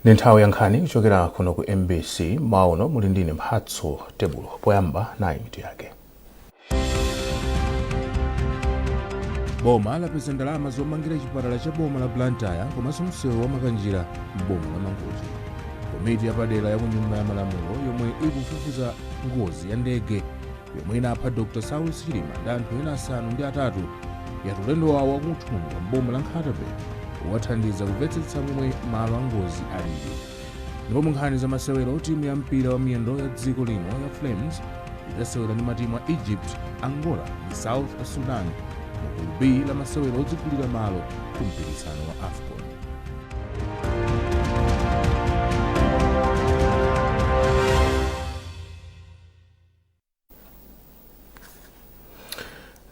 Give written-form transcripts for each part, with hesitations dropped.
Ndi nthawi ya nkhani kuchokera kuno ku MBC. Mauno muli ndine Mphatso Tebulo. Poyamba nayi mitu yake. Boma lapeza ndalama zomangira chipatala cha boma la Blantyre komanso msewu wa Makanjira m'boma la Mangochi. Komiti yapadera ya ku Nyumba ya Malamulo yomwe ikufufuza ngozi ya ndege yomwe inapha Dr Saulos Chilima ndi anthu ena 8 yati ulendo wawo wakunthungwa m'boma la Nkhata Bay uwathandiza kumvetsetsa momwe malo a ngozi alili. Ndipo mu nkhani za masewero, timu ya mpira wa miyendo ya dziko lino ya Flames idzasewera ndi matimu a Egypt, Angola ndi South Sudan mu gulu B la masewero odzigulira malo ku mpikisano wa AFCON.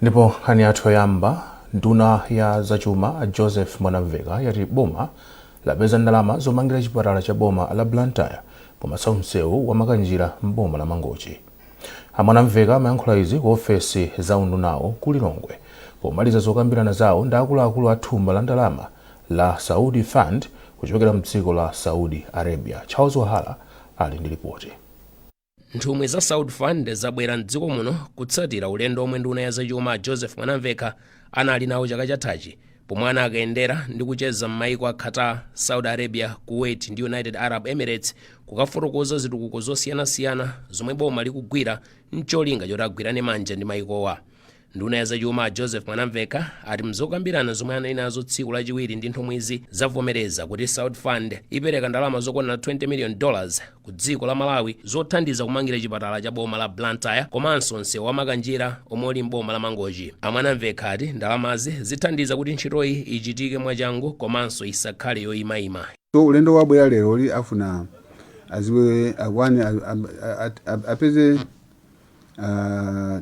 Ndipo nkhani yathu yoyamba, nduna ya zachuma Joseph Mwanamveka yati boma lapeza ndalama zomangira chipatala cha boma la Blantyre komanso msewu wa Makanjira m'boma la Mangochi. A Mwanamveka amayankhula izi ku ofesi za undunawo ku Lilongwe pomaliza zokambirana zawo ndi akuluakulu a thumba la ndalama la Saudi Fund kuchokera mdziko la Saudi Arabia. Charles Wahala ali ndi ripoti. Nthumwi za Saudi Fund zabwera mdziko muno kutsatira ulendo omwe nduna ya zachuma Joseph Mwanamvekha anali nawo chaka chathachi, pomwe anakayendera ndi kucheza m'maiko a Qatar, Saudi Arabia, Kuwait ndi United Arab Emirates kukafotokoza zitukuko zosiyanasiyana zomwe boma likugwira mcholinga choti agwirane manja ndi maikowa. Nduna ya zachuma Joseph Mwanamvekha ati mzokambirana zomwe anali nazo tsiku lachiwiri ndi nthumwizi, zavomereza kuti Saudi Fund ipereka ndalama zokwana $20 million ku dziko la Malawi zothandiza kumangira chipatala cha boma la Blantyre komanso msewu wa Makanjira omwe uli m'boma la Mangochi. A Mwanamvekha ati ndalamazi zithandiza kuti ntchitoyi ichitike mwachangu komanso isakhale yoyimayima. So ulendo wabwera leroli afuna aziwe akwane apeze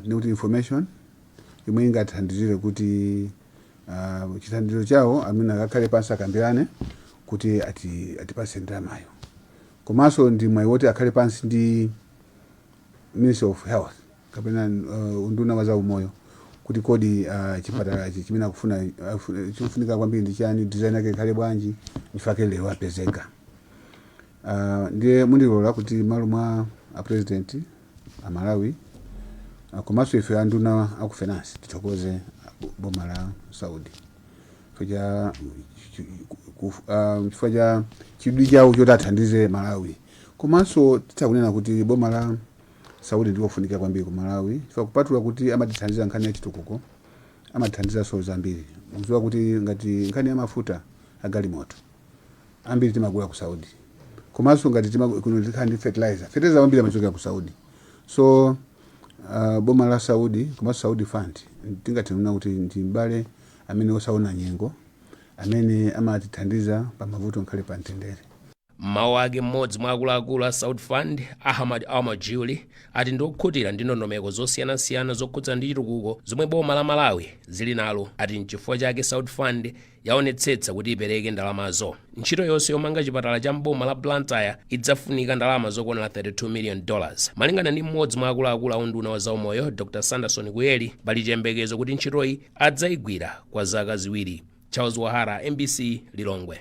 ndikuti information yomwe ingathandizire kuti chithandizo chawo amene akakhale pansi akambirane kuti atipase ndalamayo, komanso ndi mwayi woti akhale pansi ndi Ministry of Health kapena unduna wa zaumoyo kuti kodi chipatala ichi chimene akufuna chikufunika kwambiri ndi chani, design yake ikhale bwanji. Nchifukwa lero apezeka. Ndiye mundilola kuti malo mwa a President a Malawi komanso ife anduna aku Finance tithokoze boma la Saudi chifukwa cha chidwi chawo choti athandize Malawi. Komanso titha kunena kuti boma la Saudi ndikofunika kwambiri ku Malawi chifukwa kupatula kuti amatithandiza nkhani ya chitukuko, amatithandizanso zambiri. Mukudziwa kuti ngati nkhani ya mafuta agalimoto ambiri timagula ku Saudi, komanso ngati kuno tikhala ndi fertilizer, fertilizer wambiri amachokera ku Saudi. So boma la Saudi komanso Saudi Fund tingathe kunena kuti ndi m'bale amene osaona nyengo, amene amatithandiza pa mavuto nkhale pa mtendere. M'mawu ake, mmodzi mwa akuluakulu a Saudi Fund, Ahmad Almajuli, ati ndi okhutira ndi ndondomeko zosiyanasiyana zokhudzana ndi chitukuko zomwe boma la Malawi zili nalo. Ati nchifukwa chake Saudi Fund yaonetsetsa kuti ipereke ndalamazo. Ntchito yonse yomanga chipatala cha mboma la Blantyre idzafunika ndalama zokwana $32 million. Malingana ndi mmodzi mwa akuluakulu a unduna wa zaumoyo, Dr Sanderson Kuyeli, pali chiyembekezo kuti ntchitoyi adzayigwira kwa zaka 2. Charles Wahara, MBC, Lilongwe.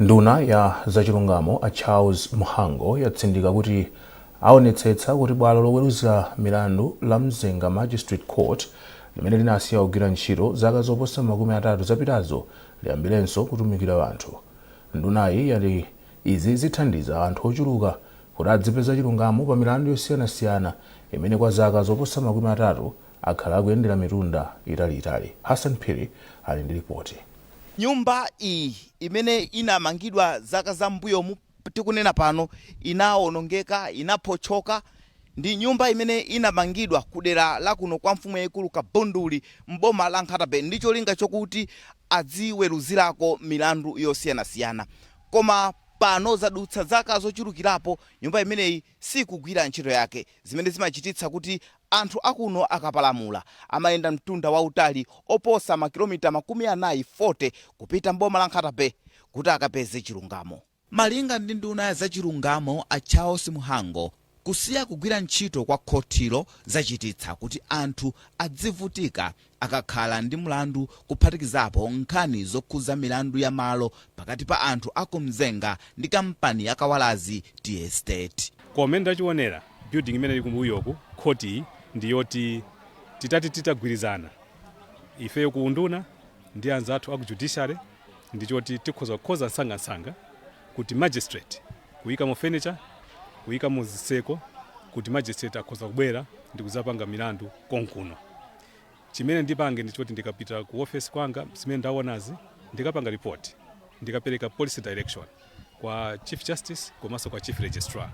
Nduna ya zachilungamo a Charles Mhango yatsindika kuti aonetsetsa kuti bwalo loweruza milandu la Mzenga Magistrate Court limene linasiya kugwira ntchito zaka zoposa 30 zapitazo liyambirenso kutumikira anthu. Ndunayi yati izi zithandiza anthu ochuluka kuti adzipeza chilungamo pa milandu yosiyanasiyana imene kwa zaka zoposa 30 akhala akuyendera mitunda italiitali. Hassan Phiri ali ndi ripoti. Nyumba iyi imene inamangidwa zaka za m'mbuyomu, tikunena pano inawonongeka, inaphotchoka. Ndi nyumba imene inamangidwa kudera la kuno kwa mfumu yayikulu Kabunduli m'boma la Nkhata Bay ndi cholinga chokuti adziweruzirako milandu yosiyanasiyana. Koma pano zadutsa zaka zochulukirapo nyumba imeneyi sikugwira ntchito yake, zimene zimachititsa kuti anthu akuno akapalamula amayenda mtunda wautali oposa makilomita 40, 40, kupita m'boma la Nkhata Bay kuti akapeze chilungamo. Malinga ndi nduna ya zachilungamo a Charles Mhango, Kusiya kugwira ntchito kwa khotilo zachititsa kuti anthu adzivutika akakhala ndi mlandu, kuphatikizapo nkhani zokhuza milandu ya malo pakati pa anthu akumzenga ndi kampani ya Kawalazi Tea Estate. Koma ndachionera building imene ili kumbuyoku, khoti ndiyoti titati titagwirizana ifeyo ku unduna ndi anzathu aku judiciary, ndichoti tikhoza kukhoza msangamsanga kuti magistrate kuyika mu furniture, kuyika mu zitseko, kuti magistrate akhoza kubwera ndi kuzapanga milandu konkuno. Chimene ndipange ndichoti ndikapita ku office kwanga, zimene ndaonazi ndikapanga report, ndikapereka policy direction kwa Chief Justice komanso kwa Chief Registrar.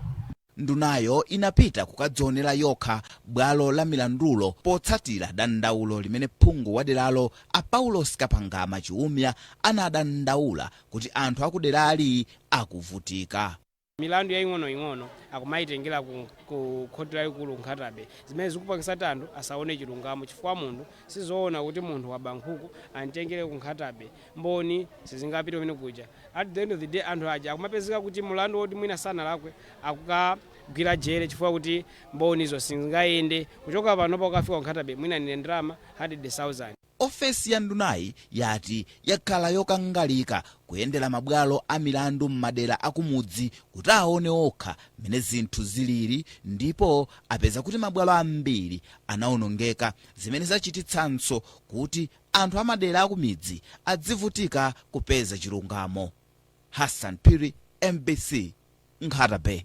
Ndunayo inapita kukadzionera yokha bwalo la milandulo potsatira dandaulo limene phungu wa deralo a Paulos Kapangama Chiumia anadandaula kuti anthu akuderali akuvutika. Milandu yaing'onoing'ono akumayitengera ku khoti lalikulu Nkhata Bay, zimene zikupangisa kuti anthu asaone chilungamo, chifukwa munthu sizoona kuti munthu waba nkhuku amtengere ku Nkhata Bay, mboni sizingapite kumene kuja. At the end of the day, anthu aja akumapezeka kuti mulandu woti mwina sanalakwe akukagwira jere, chifukwa kuti mbonizo sizingayende kuchoka panopa kukafika ku Nkhata Bay, mwina nine ndalama 100,000. Ofesi ya ndunayi yati yakhala yokangalika kuyendera mabwalo a milandu m'madera akumudzi kuti aone okha mmene zinthu zilili, ndipo apeza kuti mabwalo ambiri anawonongeka, zimene zachititsanso kuti anthu amadera akumidzi adzivutika kupeza chilungamo. Hassan Phiri, MBC, Nkhata Bay.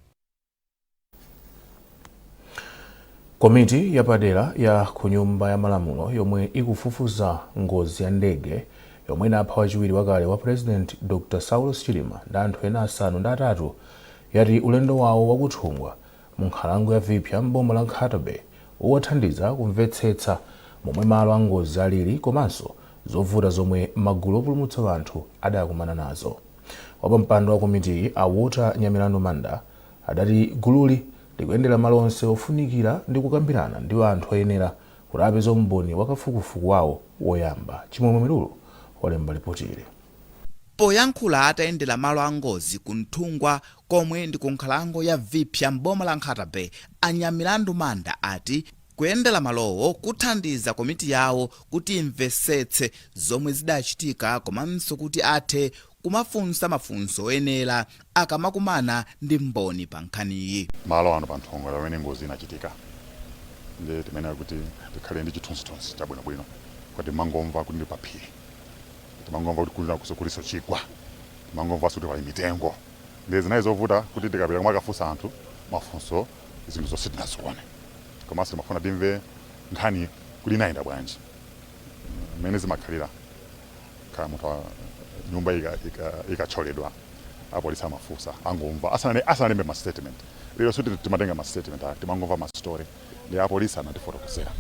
Komiti yapadera ya ku Nyumba ya Malamulo yomwe ikufufuza ngozi ya ndege yomwe inapha wachiwiri wakale wa President Dr Saulos Chilima ndi anthu ena 8 yati ulendo wawo wakuthungwa mu nkhalango ya Vipya m'boma la Nkhata Bay uwathandiza kumvetsetsa momwe malo a ngozi alili komanso zovuta zomwe magulu opulumutsa anthu adakumana nazo. Wapampando wa komitiyi a Walter Nyamilandu Manda adati gululi likuyendera malo onse ofunikira ndi kukambirana ndi anthu oyenera kuti apeze umboni wa kafukufuku wawo woyamba. Chimwemwe Milulu walemba ripoti ili. Poyankhula atayendera malo a ngozi ku Nthungwa, komwe ndi ku nkhalango ya Vipya m'boma la Nkhata Bay, a Nyamilandu Manda ati kuyendera malowo kuthandiza komiti yawo kuti imvetsetse zomwe zidachitika komanso kuti athe kumafunsa mafunso oyenera akamakumana ndi mboni pa nkhaniyi. Malo ano pa Nthungwa pamene ngozi inachitika, ndi timene kuti tikhale ndi chithunzithunzi chabwinobwino, kuti timangomva kuti ndi paphiri, timangomva kuti kuli kuliso chigwa, timangomvanso kuti pali mitengo, ndi zinali zovuta kuti tikapita kumakafunsa anthu mafunso, zinthu zonse tinazione. Komanso timafuna timve nkhani kuti inayenda bwanji, mmene zimakhalira kaya munthu nyumba ikathyoledwa, apolisi amafunsa, angomva asanalembe ma statement. Lero suti timatenga ma statement ake, timangomva ma story. Ndi apolisi anatifotokozera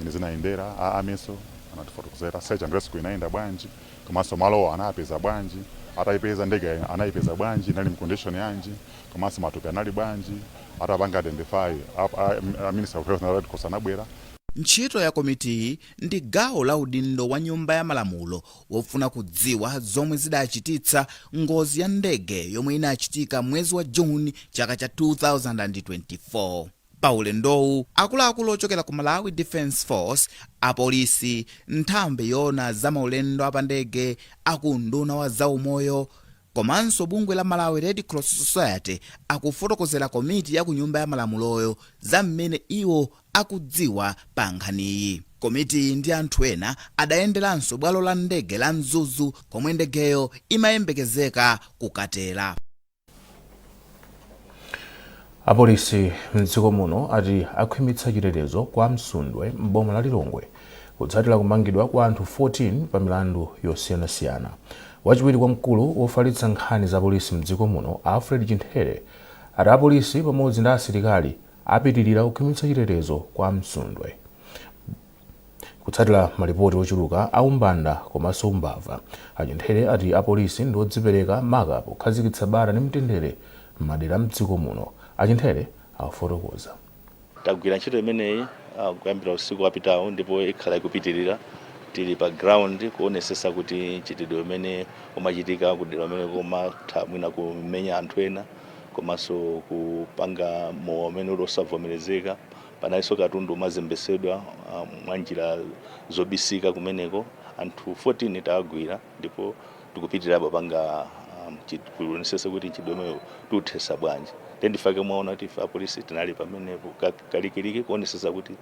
ine zinayendera, a amiso anatifotokozera search and rescue inayenda bwanji, komanso malowo anapeza bwanji, atayipeza ndege anayipeza bwanji, inali mu condition yanji, komanso matupi anali bwanji atapanga identify. A Minister of Health na Red Cross anabwera. Ntchito ya komitiyi ndi gawo la udindo wa Nyumba ya Malamulo wofuna kudziwa zomwe zidachititsa ngozi ya ndege yomwe inachitika mwezi wa Juni chaka cha 2024. Pa ulendowu, akuluakulu ochokera ku Malawi Defence Force, apolisi, nthambi yoona za maulendo apandege, akunduna wa zaumoyo komanso bungwe la Malawi Red Cross Society akufotokozera komiti ya ku Nyumba ya Malamuloyo za mmene iwo akudziwa pa nkhaniyi. Komiti ndi anthu ena adayenderanso bwalo la ndege la Mzuzu komwe ndegeyo imayembekezeka kukatera. Apolisi mdziko muno ati akhwimitsa chitetezo kwa Msundwe m'boma la Lilongwe kutsatira kumangidwa kwa anthu 14 pa milandu yosiyanasiyana. Wachiwiri kwa mkulu wofalitsa nkhani za polisi mdziko muno Alfred Chinthere ati apolisi pamodzi ndi asilikali apitirira kukhwimitsa chitetezo kwa Msundwe kutsatira malipoti ochuluka a umbanda komanso umbava. Achinthere ati apolisi ndi odzipereka maka pokhazikitsa bata ndi mtendere m'madera mdziko muno. Achinthere akufotokoza. Tagwira ntchito imeneyi kuyambira usiku wapitawo ndipo ikhala ikupitirira. Tili pa ground kuonesesa kuti mchitidwe umene umachitika kudera umene kumatha mwina kumenya anthu ena. Komanso kupanga mowa umene uli osavomerezeka. Panalinso katundu umazembesedwa mwa njira zobisika kumeneko. Anthu 14 tawagwira ndipo tikupitirirabe panga kuonesesa kuti mchitidwe umenewu tiuthesa bwanji. Ndifake mwaona kuti ife apolisi tinali pamenepo kalikiliki kuonesesa kuti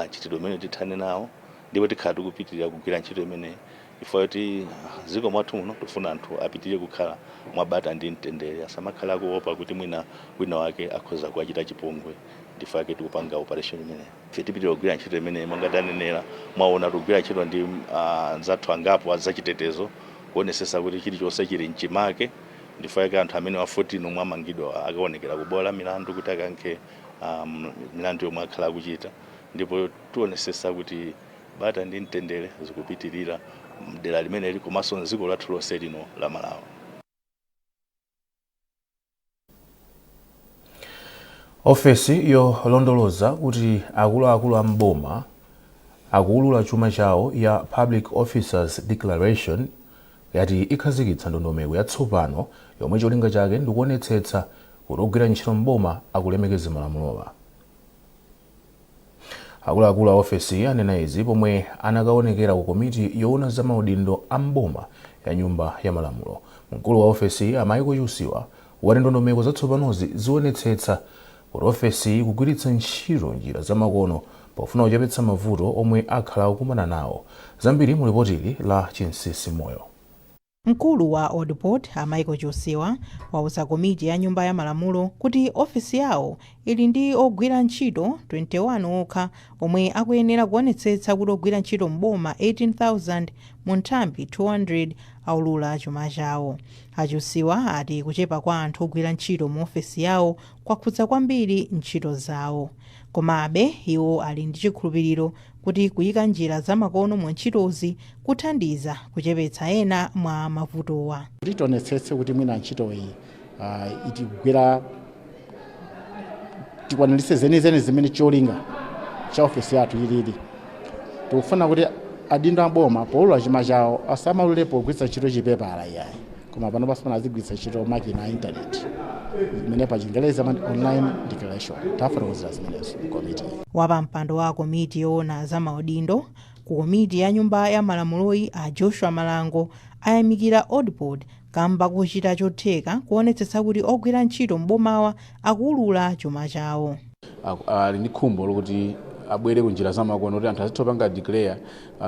mchitidwe umene tithane nawo, ndipo tikhala tikupitirira kugwira ntchito imeneyi chifukwa kuti dziko mwathu muno tifuna anthu apitirire kukhala mwabata ndi mtendere, asamakhala kuopa kuti mwina wina wake akhoza kuwachita chipongwe. Ndifake tikupanga operation imeneyi. Ife tipitirira kugwira ntchito imeneyi. Monga tanenera, mwaona tikugwira ntchito ndi anzathu angapo azachitetezo kuonesesa kuti chilichonse chili mchimake. Ndifake anthu amene wa 14 omwe amangidwa akaonekera ku bwalo la milandu kuti akayankhe milandu yomwe akhala akuchita, ndipo tionesesa kuti bata ndi mtendere zikupitirira mdera limeneli komanso mdziko lathu lonse lino la Malawi. Ofesi yolondoloza kuti akuluakulu a mboma akuulula chuma chawo ya Public Officers Declaration yati ikhazikitsa ndondomeko yatsopano yomwe cholinga chake ndikuonetsetsa kuti ogwira ntchito mboma akulemekeza malamulowa. Akuluakulu a ofesi anena izi pomwe anakaonekera ku komiti yoona za maudindo a mboma ya Nyumba ya Malamulo. Mkulu wa ofesi, a Michael Chiusiwa, wati ndondomeko zatsopanozi zionetsetsa kuti ofesi ikugwiritsa ntchito njira zamakono pofuna kuchepetsa mavuto omwe akhala akukumana nawo. Zambiri mu lipotili la Chinsisi Moyo. Mkulu wa ODPOD, a Michael Chiusiwa, wauza komiti ya Nyumba ya Malamulo kuti ofesi yawo ili ndi ogwira ntchito 21 okha omwe akuyenera kuonetsetsa kuti ogwira ntchito mboma 18,000 mu nthambi 200 aulula chuma chawo. A Chiusiwa ati kuchepa kwa anthu ogwira ntchito mu ofesi yawo kwakhudza kwambiri ntchito zawo. Komabe iwo ali ndi chikhulupiriro kuti kuyika njira zamakono mu ntchitozi kuthandiza kuchepetsa ena mwa mavutowa. Kuti tionetsetse kuti mwina ntchito iyi itigwira, tikwaniritse zenizeni zimene cholinga cha ofesi yathu ilili, tikufuna kuti adindo aboma poulula chuma chawo asamaulule pogwiritsa ntchito chipepala iyayi, koma pano pasipano azigwiritsa ntchito makina a intaneti, imene pa Chingerezi amati online declaration. Tafotokozera zimenezo komiti. Wapampando wa komiti yoona za maudindo ku komiti ya Nyumba ya Malamuloyi, a Joshua Malango, ayamikira ODPOD kamba kuchita chotheka kuonetsetsa kuti ogwira ntchito m'bomawa akuulula chuma chawo. Ali ndi khumbo lokuti abwere ku njira zamakono kuti anthu azitha kupanga declare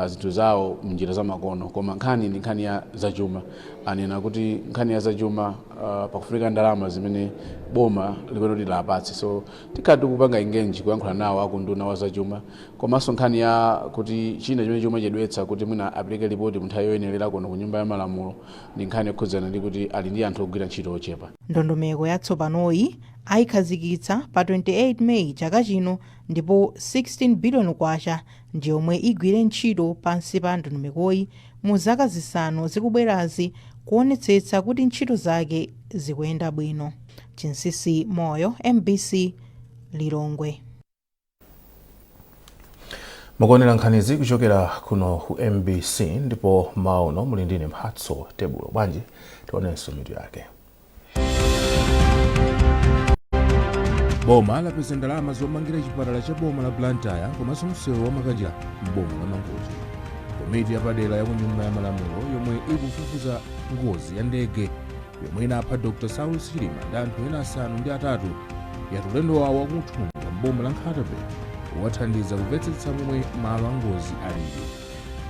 zinthu zawo mnjira zamakono, koma nkhani ndi nkhani ya zachuma. Anena kuti nkhani ya zachuma, pakufunika ndalama zimene boma likuyenera kuti lapatse, so tikhala tikupanga engage kuyankhula nawo akunduna wa zachuma. Komanso nkhani ya kuti china chimene chomachedwetsa kuti mwina apereke ripoti mu nthawi yoyenerera kuno ku Nyumba ya Malamulo ndi nkhani yokhudzana ndi kuti ali ndi anthu ogwira ntchito ochepa. Ndondomeko yatsopanoyi ayikhazikitsa pa 28 Meyi chaka chino, ndipo 16 biliyoni kwacha ndi yomwe igwire ntchito pansi pa ndondomekoyi mu zaka 5 zikubwerazi kuonetsetsa kuti ntchito zake zikuyenda bwino. Chinsisi Moyo, MBC, Lilongwe. Mukuonera nkhanizi kuchokera kuno ku MBC, ndipo mauno muli ndine Mphatso Tebulo. Bwanji tionenso mitu yake. Boma lapeza ndalama zomangira chipatala cha boma la Blantyre komanso msewu wa Makanjira m'boma la Mangochi. Komiti yapadera ya ku Nyumba ya Malamulo yomwe ikufufuza ngozi ya ndege yomwe inapha Dr Saulos Chilima ndi anthu ena 8 yati ulendo wawo wakuthunga m'boma la Nkhata Bay wathandiza kumvetsetsa momwe malo a ngozi alili.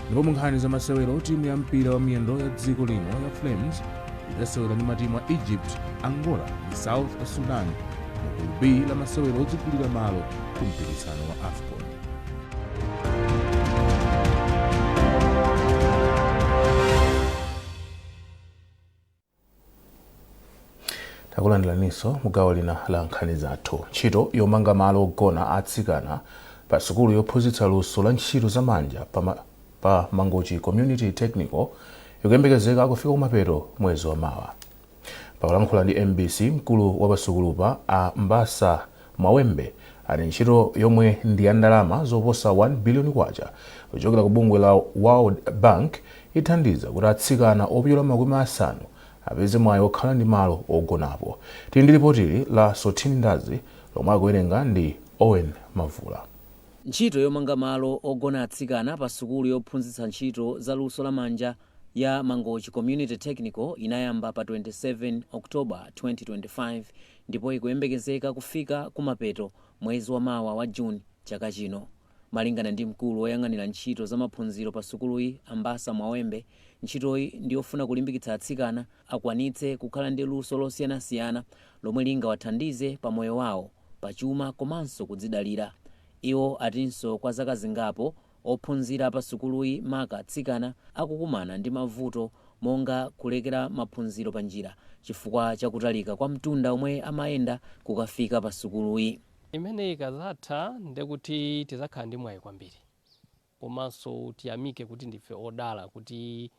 Ndipo mu nkhani za masewero, timu ya mpira wa miyendo ya dziko lino ya Flames idasewera ndi matimu a Egypt, Angola ndi South Sudan mu gulu B la masewero odzigulira malo ku mpikisano wa AFCON. Takulandiraninso mu gawo lina la nkhani zathu. Ntchito yomanga malo ogona atsikana pa sukulu yophunzitsa luso la ntchito zamanja pa Mangochi Community Technical ikuyembekezeka kufika kumapeto mwezi wa mawa. Pakulankhula ndi MBC, mkulu wa pasukulupa, a Mbasa Mwawembe, ati ntchito yomwe ndi ya ndalama zoposa 1 biliyoni kwacha kuchokera ku bungwe la World Bank ithandiza kuti atsikana opyola 50 Apeze mwayi okhala ndi malo ogonapo. Tili ndi ripotili la Sotini Ndazi lomwe akuwerenga ndi Owen Mavula. Ntchito yomanga malo ogona atsikana pa sukulu yophunzitsa ntchito za luso lamanja ya Mangochi Community Technical inayamba pa 27 October 2025 ndipo ikuyembekezeka kufika kumapeto mwezi wa mawa wa June chaka chino. Malingana ndi mkulu woyang'anira ntchito za maphunziro pa sukuluyi, Ambasa Mwawembe, ntchitoyi ndiyofuna kulimbikitsa atsikana akwanitse kukhala ndi luso losiyanasiyana lomwe lingawathandize pa moyo wawo, pachuma komanso kudzidalira. Iwo atinso kwa zaka zingapo ophunzira pa sukuluyi, maka atsikana, akukumana ndi mavuto monga kulekera maphunziro pa njira chifukwa chakutalika kwa mtunda omwe amayenda kukafika pa sukuluyi. Imene ikazatha ndekuti tizakhala ndi mwayi kwambiri, komanso tiyamike kuti ndife odala kuti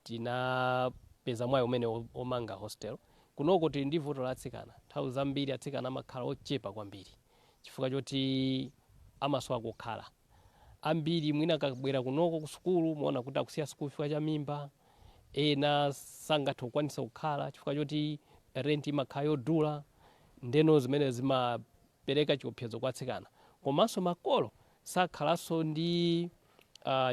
tinapeza mwayi umene omanga hostel. Kunoko tili ndi vuto la atsikana. Nthawi zambiri atsikana amakhala ochepa kwambiri chifukwa choti amasowa kukhala. Ambiri mwina akabwera kunoko ku sukulu, muona kuti akusiya sukulu chifukwa cha mimba. Ena sangathe kukwanisa kukhala chifukwa choti rent imakhala yodula. Ndeno zimene zimapereka chiopsezo kwa atsikana, komanso makolo sakhalanso ndi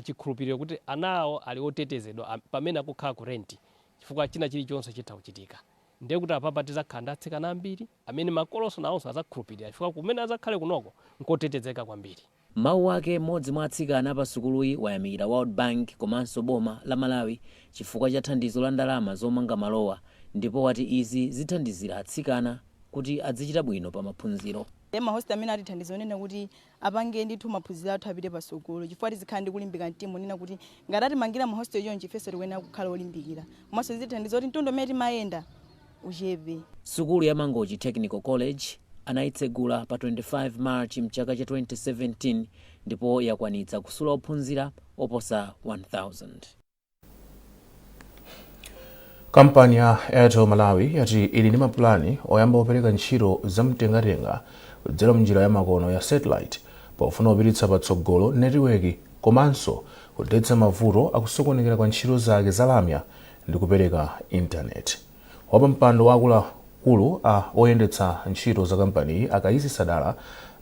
chikhulupiriro kuti anawo ali otetezedwa pamene akukhala ku rent, chifukwa china chilichonse chitha kuchitika. Ndiye kuti apapa tizakhala ndi atsikana ambiri amene makolonso nawonso azakhulupirira, chifukwa kumene azakhale kunoko nkotetezeka kwambiri. Mawu ake, mmodzi mwa atsikana pa sukuluyi wayamikira World Bank komanso boma la Malawi chifukwa cha thandizo la ndalama zomanga malowa, ndipo wati izi zithandizira atsikana kuti azichita bwino pa maphunziro. Mahostel amene atithandiza onena kuti apange ndithu maphunziro athu apite pasogolo, chifukwa tizikhala ndi kulimbika mtima onena kuti ngati atimangira mahostel chonchi, ifenso tikuyenera kukhala olimbikira, komanso zitithandiza kuti mtundu umene timayenda uchepe. Sukulu ya Mangochi Technical College anayitsegula pa 25 March mchaka cha 2017 ndipo yakwanitsa kusula ophunzira oposa 1000. Kampani ya Airtel Malawi yati ili ndi mapulani oyamba kupereka ntchito zamtengatenga kudzera mnjira ya makono ya satellite pofuna kupititsa patsogolo netiweki komanso kuthetsa mavuto akusokonekera kwa ntchito zake za lamya ndi kupereka intaneti. Wapampando wa akuluakulu a oyendetsa ntchito za kampaniyi, Akaisi Sadala,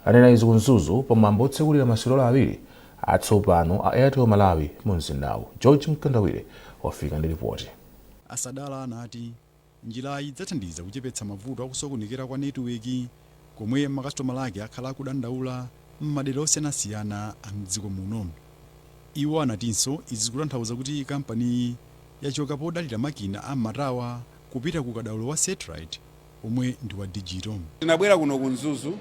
anena izi ku Mzuzu pamwambo otsekulira masitolo awiri atsopano a Airtel Malawi mu mzindawu. George Mkandawire wafika ndi ripoti. Asadala anati njirayi idzathandiza kuchepetsa mavuto akusokonekera kwa netiweki komwe makasitomala ake akhala akudandaula m'madera osiyanasiyana a mdziko muno. Iwo anatinso izi zikutanthauza kuti kampaniyi yachoka podalira makina a matawa kupita ku kadaulo wa satellite omwe ndi wa digital. Tinabwera kuno ku Mzuzu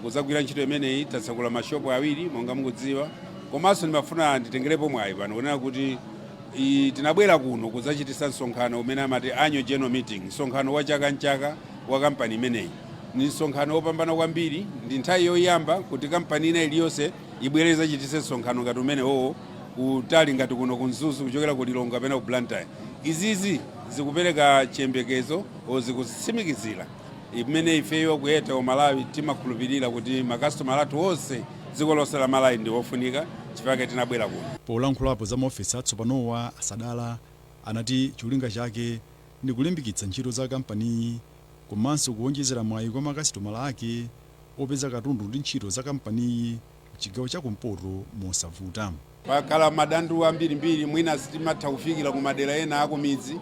kudzagwira ntchito imeneyi. Tatsekula mashopu awiri monga mukudziwa, komanso ndimafuna nditengerepo mwayi pano kunena kuti tinabwera kuno kudzachitisa msonkhano umene amati annual general meeting, msonkhano wa chaka nchaka wa kampani imeneyi. Ni msonkhano wopambana kwambiri. Ndi nthawi yoyamba kuti kampani ina iliyonse ibwere idzachitise msonkhano ngati umene wowo kutali ngati kuno ku Mzuzu, kuchokera ku Lilongwe kapena ku Blantyre. Izizi zikupereka chiyembekezo o zikutsimikizira imene ifeyo ku Airtel Malawi timakhulupirira kuti makasitomala athu onse dziko lonse la Malawi ndi ofunika, chifukwa tinabwera kuno. Polankhulapo za maofesi atsopanowa, Asadala anati cholinga chake ndi kulimbikitsa ntchito za kampaniyi komanso kuwonjezera mwayi kwa makasitomala ake opeza katundu ndi ntchito za kampaniyi mchigawo chakumpoto mosavuta. Pakhala madandu ambirimbiri, mwina sitimatha kufikira ku madera ena akumidzi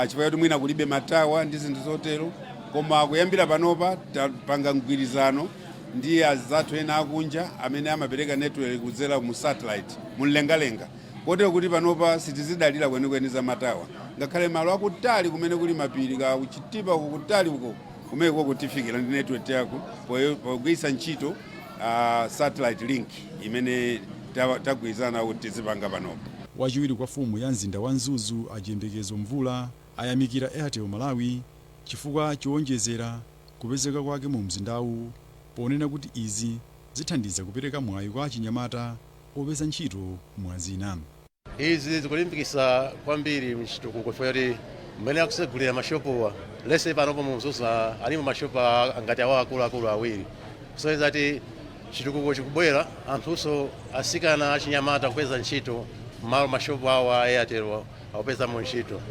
chifukwa choti mwina kulibe matawa ndi zinthu zotero. Koma kuyambira panopa tapanga mgwirizano ndi azathu ena akunja amene amapereka network kudzera mu satellite mumlengalenga, kotero kuti panopa sitizidalira kwenikweni za matawa. Ngakhale malo akutali kumene kuli mapiri, ka kuchitipa uko, kutali uko, kumeko kutifikira ndi network yako pogwiritsa ntchito satellite link imene tagwirizana kuti tizipanga panopa. Wachiwiri kwa mfumu ya mzinda wa Mzuzu, Achiyembekezo Mvula, ayamikira Airtel Malawi chifukwa chowonjezera kupezeka kwake mu mzindawu, ponena kuti izi zithandiza kupereka mwayi kwa achinyamata opeza ntchito mwazina. Izi zikulimbikitsa kwambiri mchitukuko chifukwa choti mmene akusegulira mashopuwa lese panopo mu Mzuzu alimo mashopu ngati awa akuluakulu awiri, kusonyeza kuti chitukuko chikubwera, anthunso asikana achinyamata kupeza ntchito mmalo mashopu awo a Airtel akupezamo ntchito.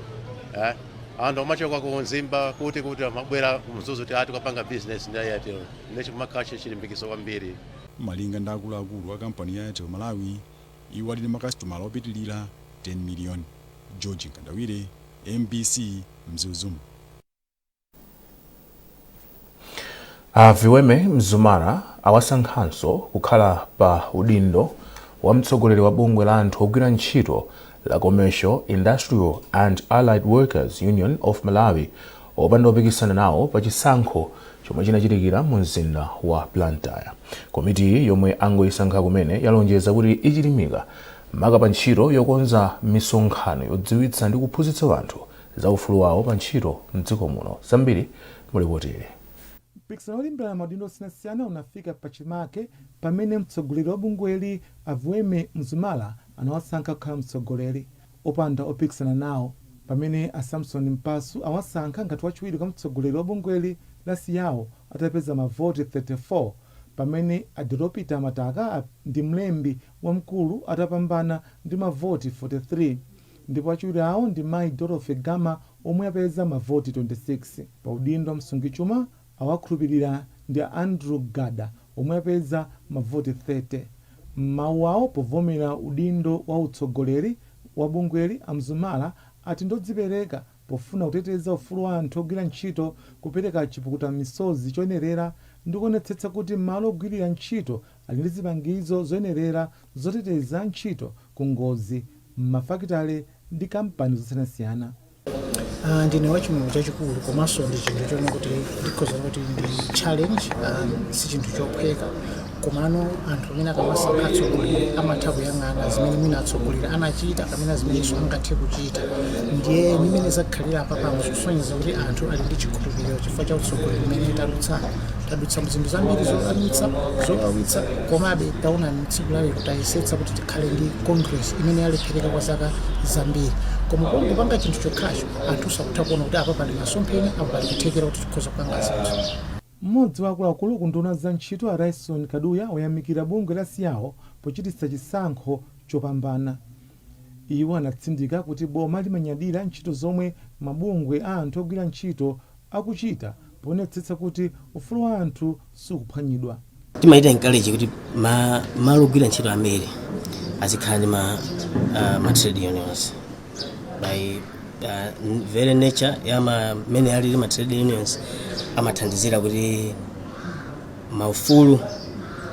Anthu amachoka ku Mzimba kuti amabwera ku Mzuzu kuti ati kupanga business ndi Airtel, ndiye kumakhala chilimbikiso kwambiri. Malinga ndi akuluakulu a kampani ya Airtel Malawi, iwo ali ndi makasitomala opitilira 10 million. George Nkandawire, MBC, Mzuzu. A Viweme Mzumara awasankhanso kukhala pa udindo wa mtsogoleri wa bungwe la anthu ogwira ntchito la Commercial, Industrial and Allied Workers Union of Malawi opanda opikisana nawo pa chisankho chomwe chinachitikira mu mzinda wa Blantyre. Komitiyi yomwe angoyisankha kumene yalonjeza kuti ichilimika maka pa ntchito yokonza misonkhano yodziwitsa ndi kuphunzitsa anthu za ufulu wawo pa ntchito mdziko muno. Zambiri mu lipoti ili. Mpikisano wolimbirana maudindo osiyanasiyana unafika pachimake pamene mtsogoleri wa bungweli a Viweme Mzumara anawasankha kukhala mtsogoleri opanda opikisana nawo, pamene a Samson Mpasu awasankha ngati wachiwiri kwa mtsogoleri wa bungweli la SIAW atapeza mavoti 34, pamene a Deropita Mataka ndi mlembi wamkulu atapambana ndi mavoti 43 ndipo achiwiri awo ndi mayi Dorothy Gama omwe apeza mavoti 26. Pa udindo wa msungichuma awakhulupilira ndi a Andrew Gada omwe apeza mavoti 30. M'mawu awo povomera udindo wa utsogoleri wa bungweli, a Mzumara ati ndodzipereka pofuna kuteteza ufulu wa anthu ogwira ntchito, kupereka chipukuta misozi choyenerera ndi kuonetsetsa kuti malo ogwirira ntchito ali ndi zipangizo zoyenerera zoteteza antchito ku ngozi m'mafakitale ndi kampani zosiyanasiyana. Ndine wachimwemwe chachikulu, komanso ndi chinthu chonena kuti ndikhoza kuti ndi challenge, si chinthu chophweka. Komano anthu amene akamasankha atsogoleri amatha kuyang'ana zimene mwina atsogoleri anachita kapena zimenenso angathe kuchita. Ndiye mmene zakhalira apa pano zikusonyeza kuti anthu ali ndi chikhulupiriro chifukwa cha utsogoleri umene tadutsa. Tadutsa mzinthu zambiri zodabwitsa, zowawitsa, komabe taonani tsiku la lero tayesetsa kuti tikhale ndi congress imene yalephereka kwa zaka zambiri. Koma pongopanga chinthu chokhacho anthu sakutha kuona kuti apa pali masomphenya, apa pali kuthekera kuti tikhoza kupanga zinthu. Mmodzi wa akuluakulu ku unduna wa za ntchito a Ryson Kaduya wayamikira bungwe la SIAW pochititsa chisankho chopambana. Iwo anatsindika kuti boma limanyadira ntchito zomwe mabungwe a anthu ogwira ntchito akuchita poonetsetsa kuti ufulu wa anthu sukuphwanyidwa. Timachita encourage kuti malo ogwira ntchito ambiri azikhala ndi ma trade unions. By very nature ya mmene alili ma trade unions, amathandizira kuti maufulu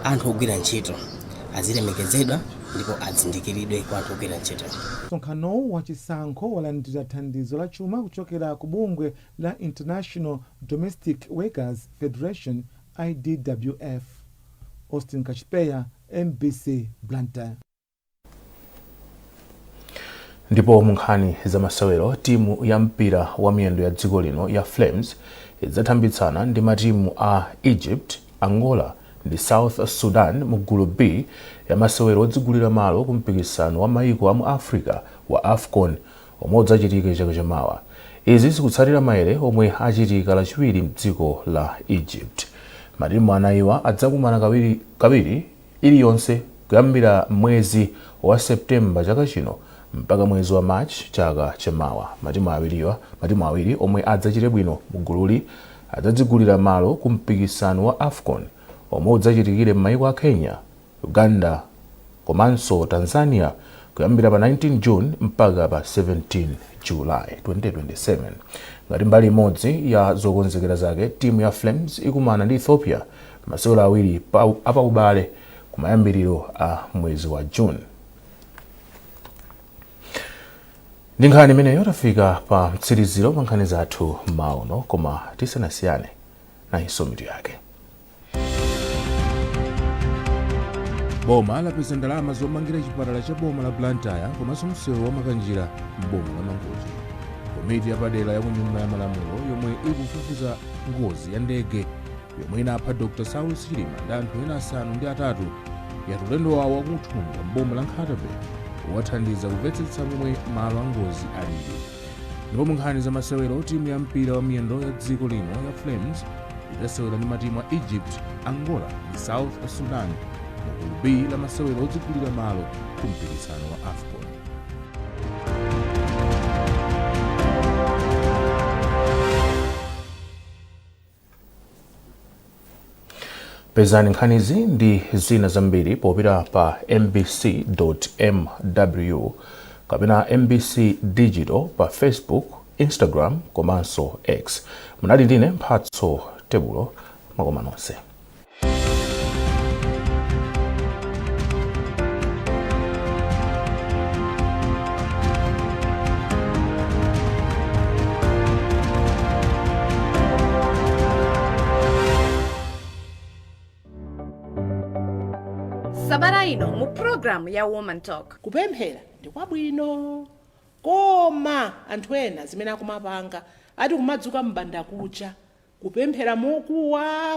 anthu ogwira ntchito azilemekezedwa ndipo azindikiridwe kwa anthu ogwira ntchito. Msonkhanowu wa chisankho walandira thandizo la chuma kuchokera ku bungwe la International Domestic Workers Federation, IDWF. Austin Kachipeya, MBC, Blantyre. Ndipo mu nkhani za masewero, timu ya mpira wa miyendo ya dziko lino ya Flames idzathambitsana ndi matimu a Egypt, Angola ndi South Sudan mu gulu B ya masewero odzigulira malo ku mpikisano wa maiko a mu Africa wa AFCON omwe udzachitike chaka chamawa. Izi zikutsatira maere omwe achitika Lachiwiri mdziko la Egypt. Matimu anayiwa adzakumana kawiri iliyonse kuyambira mwezi wa September chaka chino mpaka mwezi wa March chaka chamawa. Matimu awiri omwe adzachite bwino mu gululi adzadzigulira malo ku mpikisano wa AFCON omwe udzachitikire m'mayiko a Kenya, Uganda komanso Tanzania kuyambira pa 19 June mpaka pa 17 July 2027. Ngati mbali imodzi ya zokonzekera zake, timu ya Flames ikumana ndi Ethiopia masewero awiri apaubale kumayambiriro a mwezi wa June. Ndi nkhani imeneyo tafika pa mtsiriziro pa nkhani zathu mmawa uno, koma tisanasiyane, nayinso mitu yake. Boma lapeza ndalama zomangira chipatala cha boma la Blantyre komanso msewu wa Makanjira m'boma la Mangochi. Komiti yapadera ya ku Nyumba ya Malamulo yomwe ikufufuza ngozi ya ndege yomwe inapha Dr Saulos Chilima ndi anthu ena 8 yati ulendo wawo wa ku Nthungwa m'boma la Nkhata Bay uwathandiza kumvetsetsa momwe malo a ngozi alili. Ndipo mu nkhani za masewero, timu ya mpira wa miyendo ya dziko lino ya Flames idzasewera ndi matimu a Egypt, Angola ndi South Sudan mu gulu B la masewero odzigulira malo ku mpikisano wa AFCON. Pezani nkhanizi ndi zina zambiri popita pa mbc.mw kapena MBC Digital pa Facebook, Instagram komanso X. Munali ndine Mphatso Tebulo. Makoma nonse. Sabata ino mu programu ya Woman Talk. Kupemphera ndi kwabwino, koma anthu ena zimene akumapanga ati kumadzuka m'bandakucha kupemphera mokuwa.